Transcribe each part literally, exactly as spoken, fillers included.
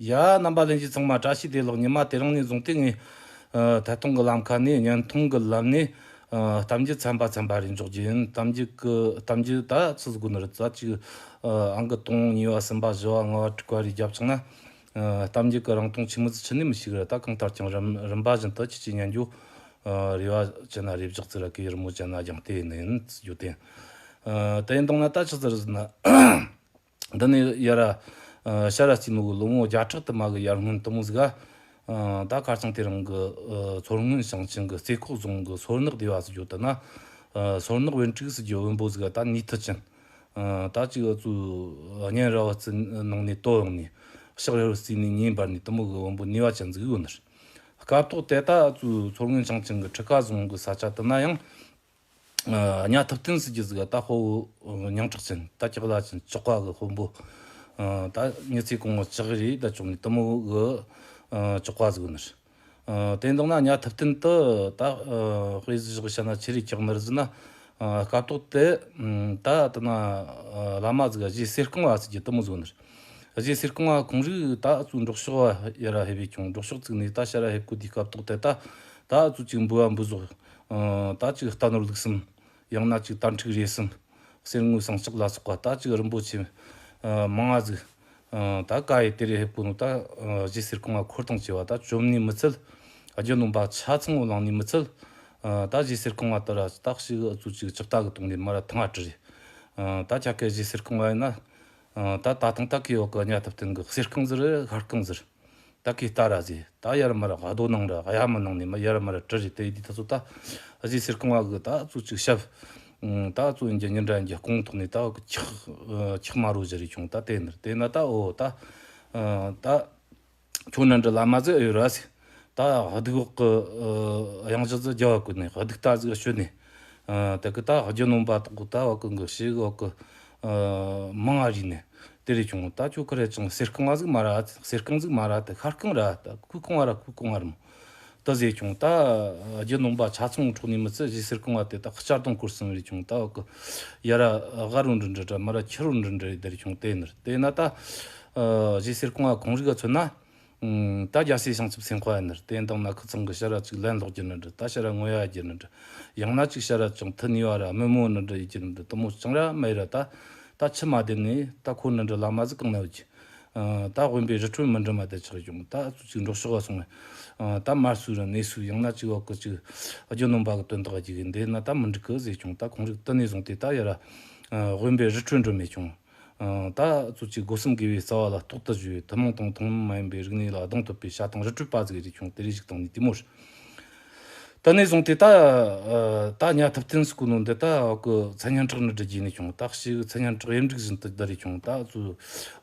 ཡ། རྣམ་པ་ལྷན་རྒྱས་ཚང་མ། བཀྲ་ཤིས་བདེ་ལེགས། ཉི་མ་དེ་རིང་ནས་བཟུང་སྟེ་ངས་ཨ་ཐད་གཏོང་གི་ལམ་ཁ་ནས་བརྙན་ཐུང་གི་ལམ་ནས་ཨ་གཏམ་རྒྱུད་ཚན་པ་ཚན་པ་རེ་འཇོག་རྒྱུ་ཡིན། གཏམ་རྒྱུད་གི་གཏམ་རྒྱུད་ད་ཆི་ཟིག་དགོས་ནི་རེད། ཙ་ཅིག་ཨ་ཨང་ཀི་དང་པོ་གཉིས་པ་གསུམ་པ་བཞི་བ་ལྔ་བ་དྲུག་པ་རེ་བརྒྱབ་བྱུང་ན། ཨ་གཏམ་རྒྱུད་གི་རིང་ཐུང་ཆི་མོ་ཟིག་ཆི་ནས་མི་ཤེས་གི་ར། ད་གང་ལྟར་ཀྱང་རིམ་རིམ་པ་བཞིན་དུ་ཁྱེད་ཀྱི་ཉན་རྒྱུ་ཨ་རེ་བ་ཅན་ན་རེ་བཞག་ཙི་ར་གི་རི་མོ་ཅན་ན་རྒྱང་ལྟས་ཡིན་ཡིན་རྒྱུ་དེ། ཨ་དེ་ཡིན་དང་ན་ད་ཆི་ཟིག་རེད་ཟེར་ན། འདི་ནས་ཡར་ར་ཨ་ཕྱིར་ར་བརྩིས་ནོ་གི་ལོ་ངོ་བརྒྱ་ཕྲག་དུ་མ་གི་ཡར་སྔོན་དེ་མོ་ཟིག་ག་ཨ་ད་ཁ་རྩང་དེ་རིང་གི་ཨ་མཚོ་སྔོན་ཞིང་ཆེན་གི་རྩེ་ཁོག་རྫོང་གི་སོ་ནག་སྡེ་བ་ཟེར་རྒྱུ་དེ་ན། ཨ་སོ་ནག་བོན་ཕྲུག་ཟེར་རྒྱུ་བོན་པོ་ཟིག་ག་ད་ནུས་མཐུ་ཅན། ཨ་ད་ཅིག་ཨ་ཙུ་གཉན་ར་བ་རྩི་ནང་ནས་དོ་ཡོང་ནས། ལྕགས་ར་བ་རྩིས་ནས་ཉིན་འབར་ནས་དེ་མོ་གི་བོན་པོ་ནུས་པ་ཅན་ཟིག་ཡོད་ནི་རེད། སྐབས་ཐོག་དེ་ད་ཨ་ཙུ་མཚོ་སྔོན་ཞིང་ཆེན་གི་ཁྲི་ཀ་རྫོང་གི་ས་ཆ་དེ་ན་ཡང་། ཨ་གཉའ་ཐུབ་བསྟན་ཟེར་རྒྱུ་ཟིག་ད་ཁོ་བོ་མྱིང་གྲགས་ཅན། ད་ལྕགས་ལ་ཅན་ལྕགས་པ་གི་དཔོན་པོ། ཨ་ད་མྱི་ཚེ་གང་བོ་ལྕགས་རིས་ད་བཅོམ་ནི་དེ་མོ་གི་ཨ་ལྕགས་པ་ཟིག་ནི་རེད། ཨ་དེ་འདང་ན་གཉའ་ཐུབ་བསྟན་དེ་ད་ཨ་དཔེ་ཟིག་བཞག་བཤད་ན་ཆི་རེད་ཀྱག་ནི་རེད་ཟེར་ན། ཨ་སྐབས་ཐོག་དེ་ཨ་ད་དེ་ན་ཨ་བླ་མ་ཟིག་རྗེ་གསེར་ཁང་བ་ཟེར་རྒྱུ་དེ་མོ་ཟིག་ནི་རེད། རྗེ་གསེར་ཁང་བ་ཁོང་རིགས་ད་ཨ་ཙུ་འབྲོག་ཕྱོགས་བ་ཡར་ར་ཕེབས་པས་ཀྱང་། འབྲོག་ཕྱོགས་ཙིག་ནས་ད་ཕྱིར་ར་ཕེབས་གོ་དུས་སྐབས་ཐོག་དེ་ད་ད་ཨ་ཙུ་ཅིག་འབུལ་བ་འབུལ་ཟོག་ཨ་ད་ཅིག་རྟ་ནོར་ལུག་གསུམ། ཡང་ན་ཅིག་དར་ཕྲུག་རས་གསུམ། གསེར་དངུལ་ཟངས་ལྕགས་ལ་སོགས་པ་ད་ཅིག་རིན་པོ་ཆེ་ཨ་མང་ང་ཟིག་ཨ་ད་ག་ཡེ་དེ་རེ་ཕེབས་གོ་ནོ་ད་ཨ་རྗེ་གསེར་ཁང་བ་འཁོར་དང་བཅས་པ་ད་བཅོམ་ནས་མི་ཚད། རྒྱུ་ནོམ་པ་ཆ་ཚང་བོ་བླངས་ནས་མི་ཚད། ཨ་ད་རྗེ་གསེར་ཁང་བ་དེ་ར་ད་ཞིག་ཨ་ཙུ་ཅིག་ལྕགས་རྟ་གི་དོང་ནས་མར་ར་ཐང་ང་དྲུད་རེ། ཨ་ད་ཆ་ཁའི་རྗེ་གསེར་ཁང་བ་ཡིན་ན། ཨ་ད་ད་ཐང་ད་ཁའི་འོག་གི་གཉའ་ཐུབ་བསྟན་གི་གསེར་རྐང་ཟིག་རེད། ཤ་རྐང་ཟིག་རེད། ད་ཁའི་རྟ་ར་ཟེ། ད་ཡར་མར་རྡོ་ནང་ར་གཡའ་མི་ནང་ནས་མར་ཡར་མར་དྲུད་རེ། དེ་དུས་ད་ཚོ་ད་རྗེ་གསེར་ཁང་བ་གི་ད་ཚོ་ཅིག་ཞབས། ཨ་ད་ཚོ་ཡིན་གྱི་ཉིན་དྲ་ཡིན་གྱི་རྐང་ཐོག་ནས་ད་འོག་གི་ཁྱག་ཨ་ཁྱག་མ་རོ་བཞུར་རེ་བྱུང་། ད་དེ་ནི་རེད། དེ་ན་ད་འོ་ད་ཨ་ད་ཁྱོད་ནི་འདྲ་བླ་མ་ཟིག་ཨེ་ཡོད་ར་ཟེ། ད་གདུགས་འོག་གི་ཨ་གཡང་གཞི་ཟིག་རྒྱབ་བ་བཀོད་ནས་གདུགས་རྟ་ཟིག་གཞོན་ནས། ཨ་དེ་གི་ད་རྒྱུ་ནོམ་པ་དག་ད་འོག་གི་གི་ཞིག་འོག་གི་ཨ་མང་ང་རིག་ནས་དེ་རེ་བྱུང་། ད་ཁྱོད་ཁ་རེ་ཅང་གསེར་རྐང་བ་ཟིག་མ་ར། གསེར་རྐང་ཟིག་མ་ར། དེ་ཤ་རྐང་ར། ད་ཁོའི་རྐང་བ་ར་ཁོའི་རྐང་བ་ར་མོ། ད་ཟེ་བྱུང་། ད་རྒྱུ་ནོམ་པ་ཆ་ཚང་འཕྲོག་ནས་མི་ཚད། རྗེ་གསེར་ཁང་བ་དེ་ད་གཅར་རྡུང་སྐོར་གསུམ་རེ་བྱུང་། ད་འོག་གི་ཡར་ར་ག་རུ་འདྲི་འདྲི་འདྲ། མར་ར་ཁྱི་རུ་འདྲི་འདྲི་དེ་རེ་བྱུང་། དེ་ནི་རེད། དེ་ན་ད་ཨ་རྗེ་གསེར་ཁང་བ་ཁོང་རིགས་ག་མཚོན་ན། ཨ་ད་རྒྱལ་སྲས་བྱང་ཆུབ་སེམས་དཔའ་ཡིན་ནི་རེད། དེ་འདང་ན་ཁི་ཚང་གི་ཕྱིར་ར་ཅིག་ལན་སློག་རྒྱུ་ནི་འདྲ། ད་ཕྱིར་ར་ངོ་ཡ་རྒྱུ་ནི་འདྲ། ཡང་ན་ཅིག་ཕྱིར་ར་ཅང་མཐུ་ནུས་པ་ར་དམོད་མོ་ནི་འདྲ་ཡེད་རྒྱུ་ནི་འདྲ། དེ་མོ་ཅང་ར་མེད་ར། ད་ད་ཕྱི་མ་དེ་ནས་ད་ཁོ་ནི་འདྲ་བླ་མ་ཟིག་གང་ན་ཡོད་ཀྱི། ཨ་ད་དབེན་པའི་རི་ཁྲོད་མི་འགྲིམ་མ་དེ་ཆགས་བྱུང་། ད་ཨ་ཚོ་ཅིག་འབྲོག་ཕྱོགས་བ་སོང་བས། ཨ་ད་མར་སུ་ར་ནས་སུ་ཡང་ན་ཅིག་འོག་གི་ཅིག་རྒྱུ་ནོམ་པ་གི་དོན་དག་ཅིག་འདི་ན་ད་མི་འགྲིག་གི་ཟེ་བྱུང་། ད་ཁོང་རིགས་དེ་ནས་བཟུང་སྟེ་ད་ཡར་ར་ཨ་དབེན་པའི་རི་ཁྲོད་འགྲིམ་མེ་བྱུང་། ཨ་ད་ཚོ་ཅིག་སྒོ་གསུམ་དགེ་བའི་རྩ་བ་ལ་རྟག་ཏུ་གཞོལ་བའི་ཐུན་མོང་དང་ཐུན་མོང་མ་ཡིན་པའི་རིག་གནས་ལ་གདེང་ཐོབ་པའི་བྱ་བཏང་རི་ཁྲོད་པ་ཟིག་རེ་བྱུང་། དེ་རེ་ཞིག་བཏང་ནས་དེ་མོ་རེད། དེ་ནས་བཟུང་སྟེ་ད་ཨ་ད་གཉའ་ཐུབ་བསྟན་ཟེར་གོ་ནོ་འདི་ད་འོག་གི་མཚན་སྙན་གྲགས་ནི་འདྲ་རྒྱས་ནས་བྱུང་། ད་ཞིག་མཚན་སྙན་གྲགས་ཡིན་འགྲིག་བཞིན་དུ་དར་རེ་བྱུང་། ད་ཚོ་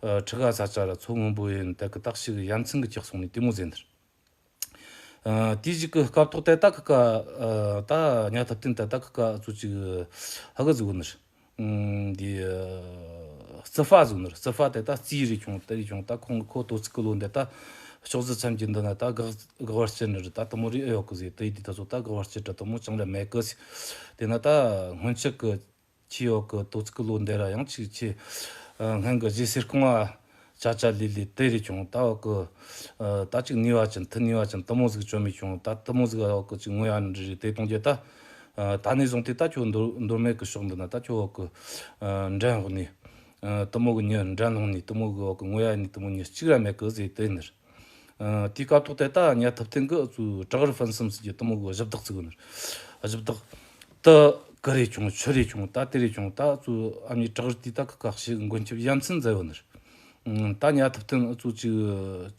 ཨ་ཁྲི་ཀ་ས་ཆ་ར་མཚོ་སྔོན་པོ་ཡིན། ད་གི་ད་ཞིག་ཡ་མཚན་གི་ཆགས་སོང་ནས་དེ་མོ་ཟེར་ནི་རེད། ཨ་དེའི་གཞུག་གི་སྐབས་ཐོག་དེ་ད་ཁི་ཀ་ཨ་ད་གཉའ་ཐུབ་བསྟན་དེ་ད་ཁི་ཀ་ཚོ་ཅིག་ཧ་གི་ཟིག་ནི་རེད། ཨ་འདི་ཨ་རྩི་ཕ་ཟིག་ནི་རེད། རྩི་ཕ་དེ་ད་རྩིས་རེ་བྱུང་། དེ་རེ་བྱུང་། ད་ཁོང་ཁོ་དོ་ཚིགས་གི་ལོ་འདི་ད་ཕྱོགས་བཞི་མཚམས་ཀྱི་འདི་ན་ད་གག་གག་བར་སྐྱི་ནི་རེད། ད་དེ་མོ་རེ་ཨེ་ཡོད་གི་ཟེ། དེ་ཡི་དེ་ད་ཚོ་ད་གག་བར་སྐྱི་དྲ་དེ་མོ་ཅང་ར་མེད་གི་ཟེ། དེ་ན་ད་སྔོན་ཆད་གི་ཁྱི་ཡོད་གི་དོ་ཚིགས་གི་ལོ་འདི་ར་ཡང་ཅིག་ཁྱི་ཨ་སྔོན་གི་རྗེ་གསེར་ཁང་བ་ཆ་ཆ་ལི་ལི་དེ་རེ་བྱུང་། ད་འོག་གི་ཨ་ད་ཅིག་ནུས་པ་ཅན་མཐུ་ནུས་པ་ཅན་དེ་མོ་ཟིག་བཅོམ་མི་བྱུང་། ད་དེ་མོ་ཟིག་འོག་གི་ཅིག་ངོ་ཡ་འདྲི་རེ་དེ་གཏོང་རྒྱུ། ད་ཨ་ད་ནས་བཟུང་སྟེ་ད་ཁྱོད་མདོ་མདོ་སྨད་གི་ཕྱོགས་འདི་ན་ད་ཁྱོད་འོག་གི་ཨ་འགྲན་འོག་ནས་ཨ་དེ་མོ་གི་མྱི་འགྲན་སློང་ནས་དེ་མོ་གི་འོག་གི་ངོ་ཡ་ནས་དེ་མོ་མྱི་གཅིག་ར་མེད་གི་ཟེ། དེ་ནི་རེད། ཨ་དེའི་སྐབས་ཐོག་དེ་ད་གཉའ་ཐུབ་བསྟན་གི་ཨ་ཚོ་བྲག་རི་ཕུན་སུམ་ཟེར་རྒྱུ་དེ་མོ་གི་གཞི་བདག་ཟིག་ནི་རེད། གཞི་བདག་དེ་གི་རེ་བྱུང་། ཆུ་རེ་བྱུང་། ད་དེ་རེ་བྱུང་། ད་ཨ་ཚོ་ཨ་མྱེས་བྲག་རི་དེ་ད་ཁི་ཀ་ཞིག་མགོན་སྐྱབས་ཡ་མཚན་མཛད་ཡོད་ནི་རེད། ཨ་ད་གཉའ་ཐུབ་བསྟན་ཨ་ཚོ་ཅིག་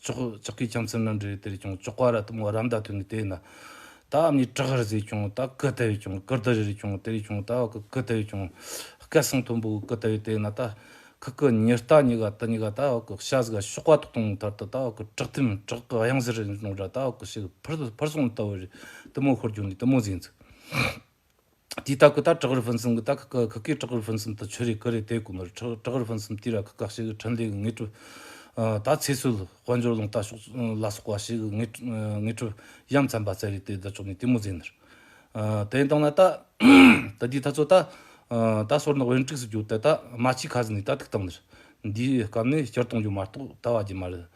ཅོག་ཅོག་གི་ཁྱམས་སུ་ནི་འདྲེ་དེ་རེ་བྱུང་། ཅོག་པ་ར་དེ་མོ་ར་མདའ་ཐོན་ནི་དེ་ན། ད་ཨ་མྱེས་བྲག་རི་ཟེ་བྱུང་། ད་གི་དེ་རེ་བྱུང་། གི་དེ་རེ་བྱུང་། དེ་རེ་བྱུང་། ད་གི་གི་དེ་རེ་བྱུང་། སྐད་གསང་མཐོན་པོ་གི་གི་དེ་རེ་དེ་ན་ད། ཁི་ཀི་ཉི་རྟ་གཉིས་ཀ་དེ་གཉིས་ཀ་ད་འོག་གི་ཤ་ཟིག་ག་གཤོག་པ་ཐོགས་ཐོགས་མཐར་དུ་ད་འོག་གི་བྲག་ཐེམ་བྲག་གི་གཡང་ཟེར་རེ་ནོ་ར་ད་འོག་གི་ཞིག་འཕུར་འཕུར་སོང་ལྟ་བུ་རེད། དེ་མོ་ཤོར་རྒྱུ་ནི་དེ་མོ་ཟིག་ཡིན་ཟིག། དེའི་ད་གི་ད་བྲག་རི་ཕུན་སུམ་གི་ད་ཁི་ཀི་ཁི་ཀི་བྲག་རི་ཕུན་སུམ་དུ་ཆུ་རེ་གི་རེ་དེ་གོ་ནོ་ར། བྲག་བྲག་རི་ཕུན་སུམ་དེ་ར་ཁི་ཀ་ཞིག་འཕྲིན་ལས་གི་དངོས་གྲུབ། ཨ་ད་ཚེ་སྲོད་དཔལ་འབྱོར་ལོངས་ལྟ་ཕྱོགས་ལ་སོགས་པ་ཞིག་དངོས་དངོས་གྲུབ་ཡ་མཚན་པ་སྩལ་རེ་དེ་ད་ཆོག་ནི་དེ་མོ་ཟིག་ནི་རེད། ཨ་དེ་ཡིན་དང་ན་ད་ད་འདི་ད་ཚོ་ད་ཨ་ད་སོ་ནག་བོན་ཕྲུག་ཟེར་རྒྱུ་དེ་ད་རྨ་ཆུའི་ཁ་ཟིག་ནས་ད་ཐུག་བཏང་ནི་རེད། འདིའི་སྐབས་ནས་བསྐྱུར་གཏོང་རྒྱུ་མ་གཏོགས་ད་བ་རྒྱུ་མ་རེད།